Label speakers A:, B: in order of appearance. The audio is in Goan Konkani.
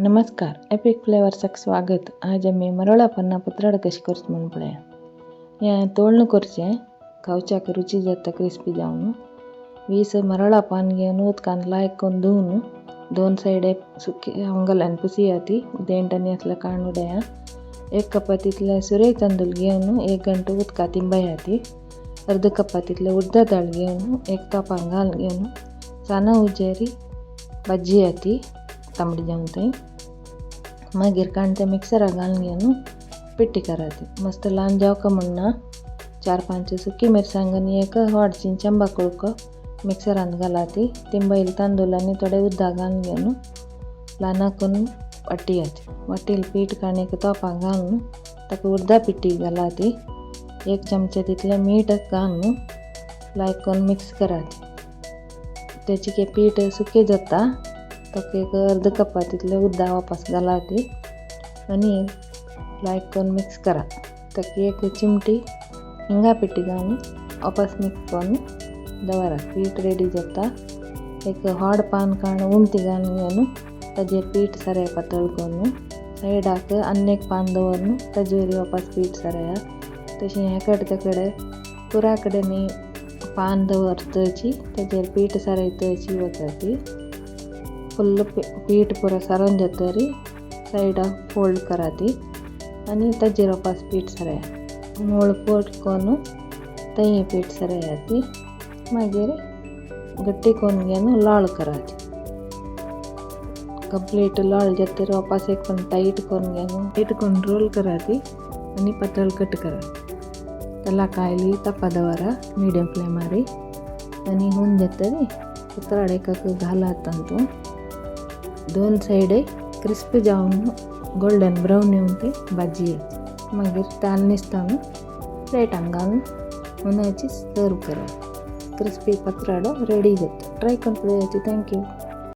A: नमस्कार, एपिक फ्लेवर्साक स्वागत। आज आमी मरोळा पन्ना पत्राड कशी करची म्हूण पळया। हें तोळण करचें, खावच्याक रुची जाता, क्रिस्पी जावन। 20 मरोळा पान घेवन उदकान लायक करून धुवन दोन सायडे सुकी अंगलान पुसियाती, देंट आनी असले काण उडया। 1 कप तितले सुरय तांदूळ घेवन 1 घंटो उदका तिंबयाती। अर्द कप तितले उडदा दाळ घेवन 1 तोपां घाल घेवन साना उजेरी भाजयाती तांबडी जावन थंय। मागीर काण ते मिक्सराक घालून घेवन पिट्टी कराती। मस्त ल्हान जावका म्हण 4-5 सुकी मिरसांग आनी 1 व्हडशी चंबा कुळको मिक्सरान घालाती। तिंबयल तांदूळ आनी थोडे उदक घालून घेवन ल्हान करून वाटयाती। वाटेल पीठ काण 1 तोपां घालून ताका उडदा पिट्टी घालाती। 1 चमचे तितलें मीठ घालून लायक करून मिक्स कराती। तेची के पीठ सुकें जाता ताका 1 अर्द कपा तितलें उदक वापस घालाती आनी लायक करून मिक्स करा। ताका 1 चिमटी हिंगा पिट्टी घालून वापस मिक्स करून दवरा। पीठ रेडी जाता। 1 व्हड पान काण उमती घालून घेवन ताजेर पीठ सारया पातळ करून सायडाक आनी 1 पान दवरून ताजेर वापस पीठ सारया। तशें हे कडे ते कडेन पुरा कडेन पान दवरतची ताजेर पीठ सारयतची वचाती। फुल्ल पीठ पुरा सारोन जातरी सायडाक फोल्ड कराती आनी ताजेर वापस पीठ सारया। मोळ फोल्ड करून थंय पीठ सारयाती। मागीर गट्टी करून घेवन लाळ कराती। कंप्लीट लाळ जातरी वापस एक पण टायट करून घेवन टायट करून रोल कराती आनी पातळ कट कराती। तेलाक आयली तपा दवरा मिडियम फ्लेमारी आनी हून जातरी पत्राड एकाक घालात तातूंत 2 सायडे क्रिस्पी जावन गोल्डन ब्रावन येवन ते भाजी। मागीर ताल निसतावन प्लेटान घालून हुनाची सर्व करा। क्रिस्पी पत्राडो रेडी जाता। ट्राय करून पळयाची। Thank you.